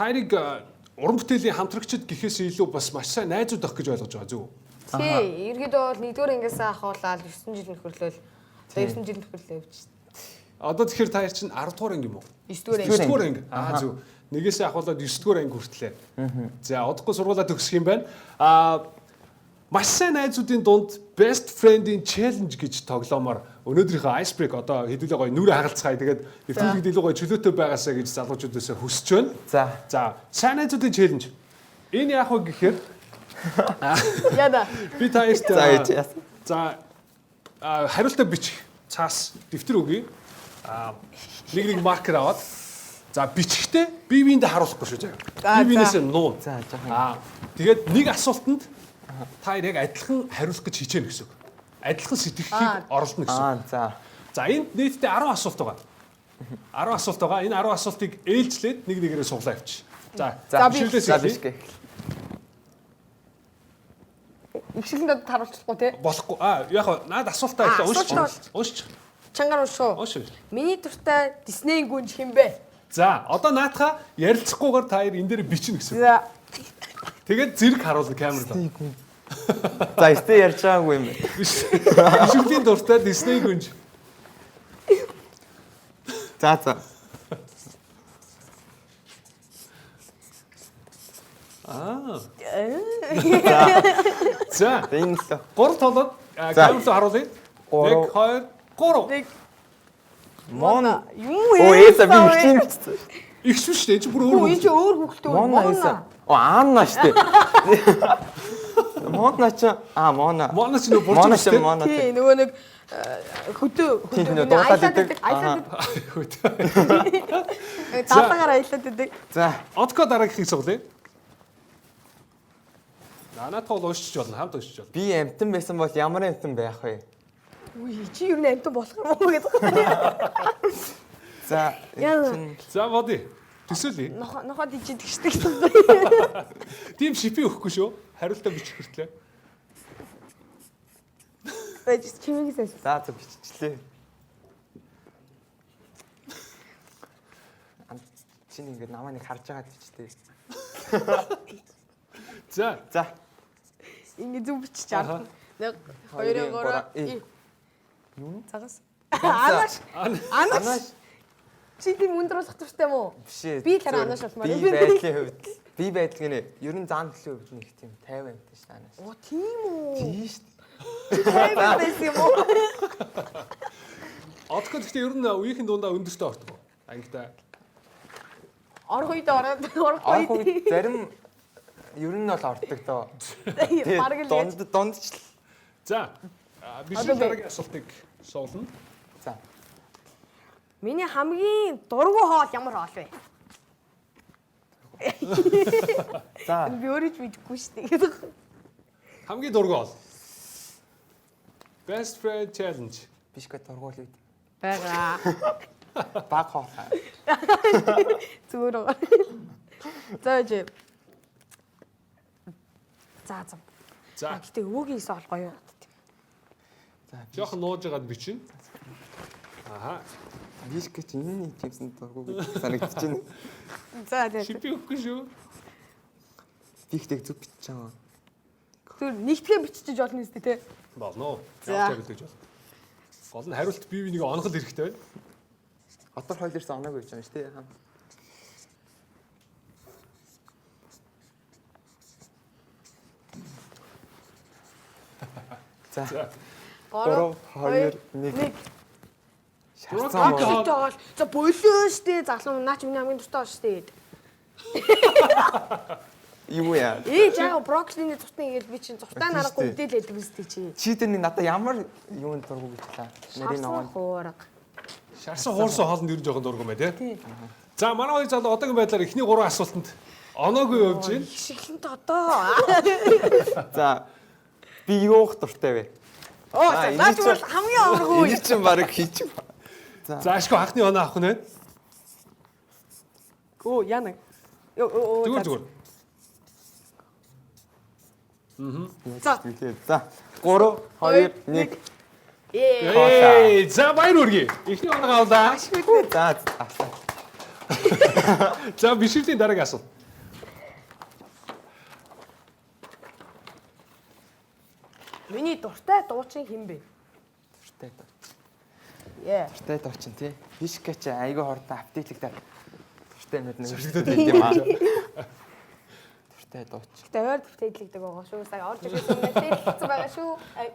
Та хоёрыг уран бүтээлийн хамтрагчид гэхээс илүү бас маш сайн найзууд ах гэж ойлгож байгаа зү. Тий, ерөөдөө бол нэгдүгээр ангиас ахуулаад 9 жил нөхөрлөөл. Одоо 9 жил нөхөрлөө явж шít. Одоо тэгэхээр та хоёр чинь 10 дугаар анги юм уу? 9 дугаар анги. 9 дугаар анги. Аа зөв. Нэгээсээ ахуулаад 9 дугаар анги хүртлээ. За удахгүй сургуулаа төгсөх юм байна. Аа маш сайн найзуудын дунд best friend-ийн challenge гэж тоглоомоор өнөөдрийнхөө ice break одоо хэдүүлээ гоё нүрэ хагалцгаая. Тэгээд нэвтрүүлэгт илүү гоё чөлөөтэй байгаасаа гэж залуучуудаас хүсэж байна. За. За, сайн найзуудын challenge. Энэ яах вэ гэхээр Яна. би та хоёрт За гэж яасан. За хариултаа бичих цаас дэвтэр өгье. Аа нэг нэг маркер аваад за бичихтэй бие биендээ харуулахгүй шүү заяа. За, Бие биенээсээ нуун. За, жоохон. Аа тэгээд нэг асуултанд та хоёр яг адилхан хариулах гэж хичээнэ гэсэн үг. Адилхан сэтгэхийг оролдоно гэсэн үг. Аа за. За энд нийтдээ 10 асуулт байгаа. 10 асуулт байгаа. Энэ 10 асуултыг ээлжлээд нэг нэгээрээ суглаа явчих. За, За, бишрэлээс За эхлэе. биш гэх. Ихшилэнд одоо таруулчихгүй те. Болохгүй. Аа яг хаа наад асуултаа Аа, эхлээ уншиж. асуултаа Уншиж. Чангаар уншуу. Уншиж. Миний дуртай Disney гүнж хин бэ? За, одоо наатаха ярилцахгүйгээр та хоёр энэ дээр бичнэ гэсэн. үг. За. Тэгээд зэрэг харуулна камер руу. За эстэ ярьж байгаагүй юм байна. Биш. Бишрэлийн дуртай Disney гүнж. За за. Аа. За, Энэ л. гурав толоод За. камер руу харуулъя. 1 Гурав. 2 3. Нэг Мона. Юм Оо Эса би ихчийн бичсэн. Их шүү дээ. Энэ чинь бүр өөр Үгүй энэ хүн. чи өөр хүүхдтэй үү? Мона Эса. Оо Анна штэ. Мона чи аа Мона. Мона чи нөө бурж Мона чи Мона. Тий, нөгөө нэг хөдөө Тийм, хөдөө нөгөө дуулаад идэг. Аялаад идэг. Даалгаар аялаад идэг. За. Одко дараагийнхыг суглая. Наатаха бол уншиж болно, хамт уншиж болно. Би амтан байсан бол ямар амтан байх вэ? Үгүй чи юу нэ амтан болох юм уу гэдэг. За Яа. энэ чинь За, боди. Төсөөлье. Нохоо нохоо дижидэг штэ гэсэн. Тийм шипи өгөхгүй шүү. Хариултаа бичих хүртлээ. Байж чимээгээс айс. за за биччихлээ. Чинь ингээд намаа нэг харж байгаа бичтэй. За, За. Ингээ зүг бичиж ард. 1 2 3 Юу? Цагаас. Анаш. Анаш. Анаш. Чи тийм өндөр болох туфта юм уу? Биш ээ. Би л харин анаш болмоор. Би байдлын хувьд би байдал гинэ. Ер нь зан төлөв хувьд нэг тийм 50 амтан шүү анаш. Оо тийм үү. Тийм шүү. 50 байсан юм уу? Одко гэхдээ ер нь үеийнхэн дундаа өндөртөө ортгоо. Ангитай. Орох үед ороод орох Орох үед үед зарим ер нь бол ордог доо. бараг л дунд дундч л. За, бишрэл дараагийн асуултыг суулна. За. Миний хамгийн дургу хоол ямар хоол вэ? За. Би өөрөө ч мэдэхгүй шүү дээ. Хамгийн дургу хоол. Best friend challenge. Биш гэ дургуул үед. Бага. Баг хоол. Зүгээр байгаа. За үгүй. За за. За, Гэтэ өвөгийн ис ол гоё надад. За. жоохон нууж байгаад бичнэ. Аха. Биш гэж энэ нэг юмсан дургу гэж санагдаж байна. За за. Шипи өгөхгүй шүү. Би ихтэй зүг бичиж байгаа. Зүгээр нэгтгэн биччихэж болно үстэй те. Болно. За. Ямар ч хариулт гэж болно. Гол нь хариулт бие биенийг онохол хэрэгтэй байна. Отор хойл ирсэн оноогүй гэж байна шүү дээ. За. За. 3 2 1. Шарсан Брокколи. мó. Брокколитой хоол. За болио штэ. Залуу наа чи миний хамгийн дуртай хоол штэ гэд. Юу яа? Ээ жаа брокколины зуртан игээл би чинь зуртаа Тийм нарахгүй штэ. үдээлээд байдаг үстэй чи. Чи тэр нэг надаа ямар юунд дургу гэж лаа. Нарийн Шарсан ногоон. хуурга. Шарсан хуурсан хоолнд ер нь жоохон дургу байна тий. За, манай хоёр залуу одоогийн байдлаар эхний гурван асуултанд оноогүй явж байна. Их шиглэнт одоо. За. Би юух дуртай вэ? Оо За, за энэ наа чи чинь- бол хамгийн аваргүй. Энэ чинь баг хийчих. За, ашгүй анхны оноо авах нь байна. Өө яна. Йоо өө Зүгээр зүгээр. За. За. 3 2 1. Ээ. Эй, за баяр хүргэе. Эхний оноогоо авлаа. За авсан. За бишрлийн дараагийн асуулт. Миний дуртай дуучин хэн бэ? Дуртай дуучин. Яа. Дуртай дуучин тий. Вишка чи айгүй хурдан апдейтлэгдээ. Дуртай юмуд нэг өөрчлөгдөд юм аа. Дуртай дуучин. Гэтэ ойр дэвтэлэгдэг байгаа шүү. Сая орж ирсэн юм дэвтэлсэн байгаа шүү. Ай.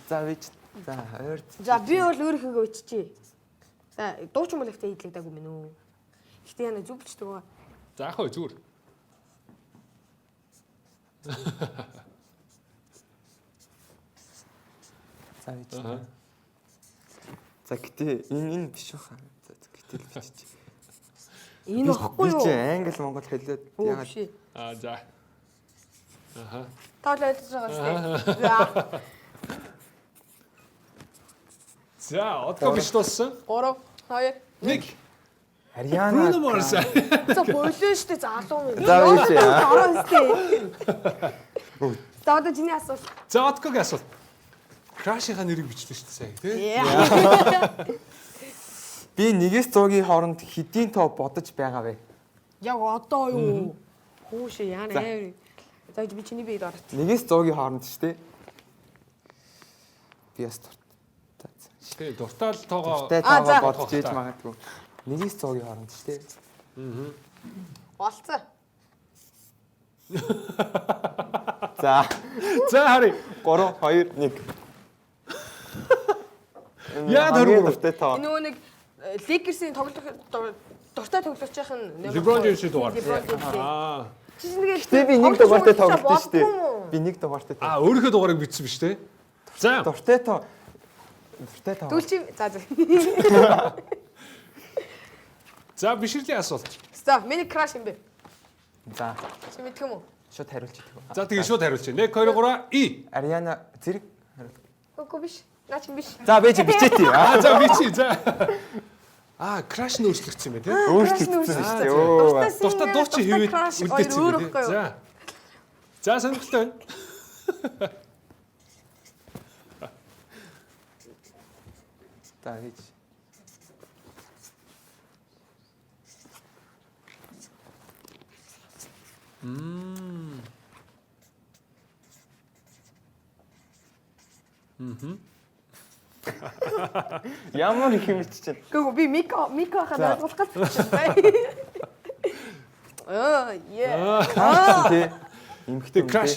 За вич. За ойр. За би бол өөрийнхөө өччихье. За дуучин бол ихтэй хийлэгдээгүй мэн үү. Гэтэ яна зүг бичдэг байгаа. За яах вэ зүгээр. За вич. За гэтээ энэ биш баха. За гэтэл бичиж. Энэ багхгүй Би юу? чи англи монгол хэлээд Өө яагаад биш. ээ. Аа за. Аха. Та л ойлгож байгаа шүү дээ. За За одко биш дууссан. 3 2 1. Ариана Bruno Mars. За болоо шүү дээ залуу юм. За, биш ээ. Ороо үстэй. За одоо чиний асуулт. За откогийн асуулт. Крашийнхаа нэрийг бичлээ шүү дээ сая тий. Яа. Би нэгээс 100-ийн хооронд хэдийн тоо бодож байгаа вэ? Яг одоо юу? Хүүшээ яана За. амар. За би чиний биед орот. Нэгээс 100-ийн хооронд шүү дээ. Би бас дуртай. Тий, дуртай л тоогоо Дуртай Аа, за. тоогоо бодож ээж магадгүй. Нэгээс 100-ийн хооронд шүү дээ. Болцсон. За За харъя. 3 2 1. Яа, дөрөв. дуртай тоо. Энэ нөгөө нэг Lakers-ийн тоглох дуртай тоглогчийн нь LeBron James-ийн дугаар. LeBron James-ийн. Аа. Чи чинь тэгээд Гэтэ би нэг дугаартай тоглолт шүү дээ. Би нэг дугаартай. Аа, өөрийнхөө дугаарыг бичсэн биш тий. За. Дуртай тоо. Дуртай тоо. Тэгвэл чи за за. За бишрлийн асуулт. За миний краш юм бэ? За Чи мэдэх юм уу? шууд хариулж идэх үү? За тэгээ шууд хариулчих. 1 2 3 и. Ариана зэрэг хариул. Үгүй биш. Наа чи биш. За би чи бичээт. Аа за бичиж. За. Аа, краш нь өөрчлөгдсөн юм байна тий. Өөрчлөгдсөн шүү дээ. Өө. Дуртай дуучин хэвээд үлдээсэн өөр юм ихгүй байна тий. юу? За. За сонирхолтой байна. За гэж. Ямар их юм чи чинь. Үгүй би Мика Мика За. хаа ойлгох гэж байна. Аа, яа. Краш тий. Эмхтэй Тэг краш.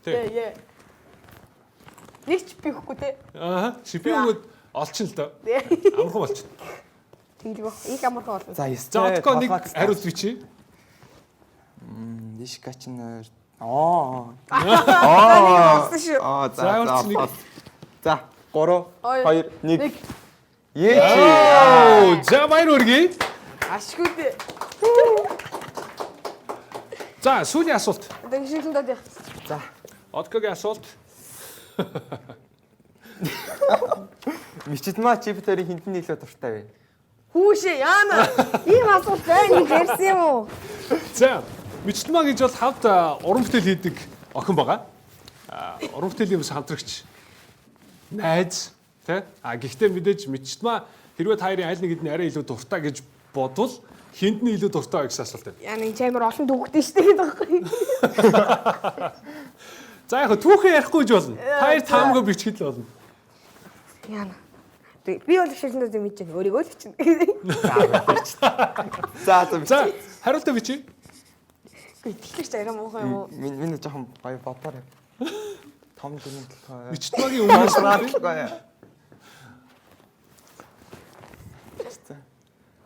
Тэг. Яа, яа. Нэг ч би хөхгүй те. Аа, шипи өгөөд олчин л доо. Амархан болчин. Тэглэг баг. Их амархан болно. За 9. За отко нэг хариулт бичиж. Дишка чинь ойр. Аа. Аа. Болсон шүү. Аа За, за урьдчилан нэг. За 3 Хоёр, 2 1. нэг. Ээ. Оо, за баяр хүргэе. Ашгүй дээ. За, сүүлийн асуулт. Одоо хишгэлэн дод яах. За. Откогийн асуулт. Мичидма чи бит хоёрын хинтэн нийлээ дуртай вэ? Хүүшээ яана. Ийм асуулт байна гэж ярьсан юм уу? За, Мичлмаа гэж бол хавд уран бүтээл хийдэг охин байгаа. А, уран бүтээлийн бас хамтрагч найз тий. А гэхдээ мэдээж Мичлмаа хэрвээ та хоёрын аль нэгэд нь арай илүү дуртай гэж бодвол хинд нь илүү дуртай вэ гэсэн асуулт байна. Яна энэ амар олон төвхтэй шүү дээ гэдэг байхгүй. За яг хөө түүхээ ярихгүй гэж болно. Та хоёр таамгаа бичгээд л болно. Яна. Тэг би бол хишгэлэн дод мэдэж байна. Өөрийгөө л бичнэ. За за За, хариултаа бичиж. Үгүй тэгэхээр ч арай муухай юм уу? Минь минь жоохон гоё бодоор. Том дүрм толгой. Мичлмаагийн өмнөөс Толгой.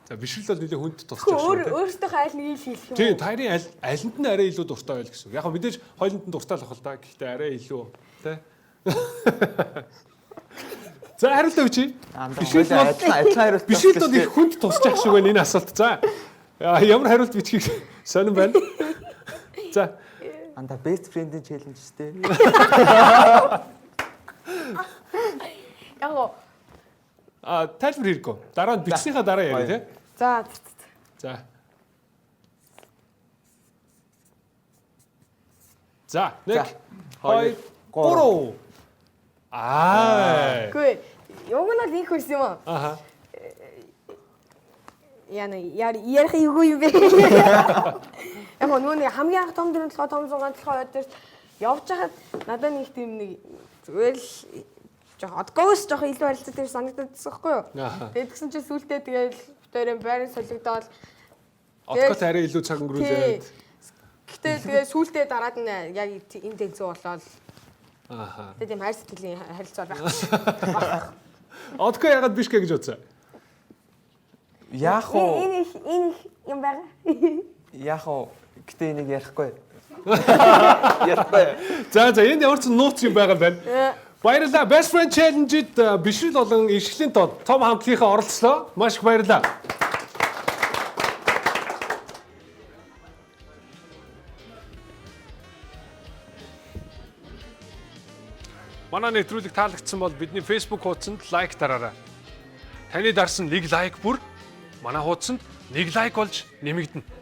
За, бишрэл бол нэлээ хүнд тусч Өөр байгаа шүү тий. өөртөөхөө аль нэгийг л хэлэх юм. Тийм, та хоёрын аль алинд нь арай илүү дуртай байл гэсэн үг. Яг хөө мэдээж хоёуланд нь дуртай л ах л да. Гэхдээ арай илүү тий. За хариултаа бичиж. Бишрэл бол адилхан адилхан хариулт. Бишрэл бол их хүнд тусчих шиг байна энэ асуулт. За ямар хариулт бичгийг сонирн байна. За Анда best friend-ийн challenge шүү дээ. Яг гоо. а тайлбар хэрэггүй. Дараа нь бичснийхаа дараа яриа тий. За. За. За, 1 За, 2 2, 3. Аа. Үгүй. Уг нь бол инх байсан юм аа. Аха. Яна ярих юу юм бэ? Яг нөгөө нэг хамгийн анх том 4 толгой том 6 толгой өдөр явж хахад надад нэг тийм нэг зүгээр л жоох одгоос жоох илүү харилцаатай санагдадсан байхгүй юу? Тэгээд тэгсэн чинь сүултээ тэгээд битэрэн байран солигдоод Одгоот арай илүү цаг өнгөрүүлээд. Гэтэ тэгээд сүултээ дараад нь яг энэ тэнцүү болоод Ааха. тэгээд тийм хайр сэтгэлийн харилцаа байхгүй. Одгоо ягаад биш гэж бодсон? Яах вэ? Энэ их энэ их юм байгаа. Яах вэ? Гэтэ энийг ярихгүй. Ярихгүй. За за энд ямар ч нууц юм байгаа байна. Баярлалаа. Best Friend Challenge-д бишрэл болон иршглийн тод том хамтлагийнхаа оролцлоо. Маш их баярлалаа. Манай нэвтрүүлэг таалагдсан бол бидний Facebook хуудсанд лайк дараарай. Таны дарсан нэг лайк бүр манай хуудсанд нэг лайк болж нэмэгдэнэ.